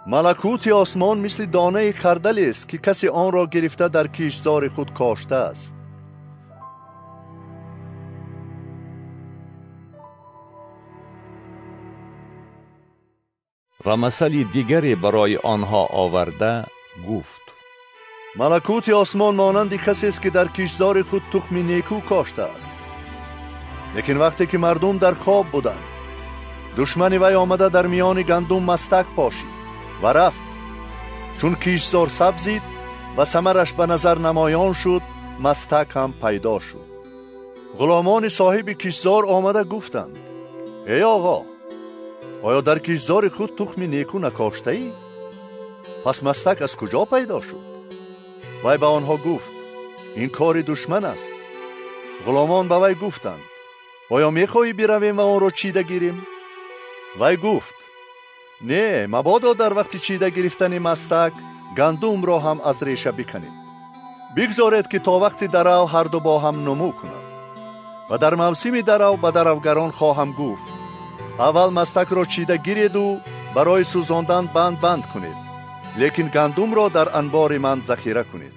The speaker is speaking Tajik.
Малакути осмон мисли донаи хардалест, ки касе онро гирифта дар киштзори худ коштааст. Ва масали дигаре барои онҳо оварда гуфт: Малакути осмон монанди касест, ки дар киштзори худ тухми некӯ коштааст. Лекин вақте ки мардум дар хоб буданд, душмани вай омада дар миёни гандум мастак пошид ва рафт. Чун киштзор сабзид ва самараш ба назар намоён шуд, мастак ҳам пайдо шуд. Ғуломони соҳиби киштзор омада гуфтанд: эй оғо, оё дар киштзори худ тухми некӯ накоштаӣ? Пас мастак аз куҷо пайдо шуд? Вай ба онҳо гуфт: ин кори душман аст. Ғуломон ба вай гуфтанд: оё мехоҳӣ биравем ва онро чида гирем? Вай гуфт: не, мабодо дар вақти чида гирифтани мастак гандумро ҳам аз реша биканед. Бигзоред, ки то вақти дарав ҳарду бо ҳам нумӯ кунад. Ва дар мавсими дарав ба даравгарон хоҳам гуфт: аввал мастакро чида гиреду барои сӯзондан банд банд кунед, лекин гандумро дар анбори ман захира кунед.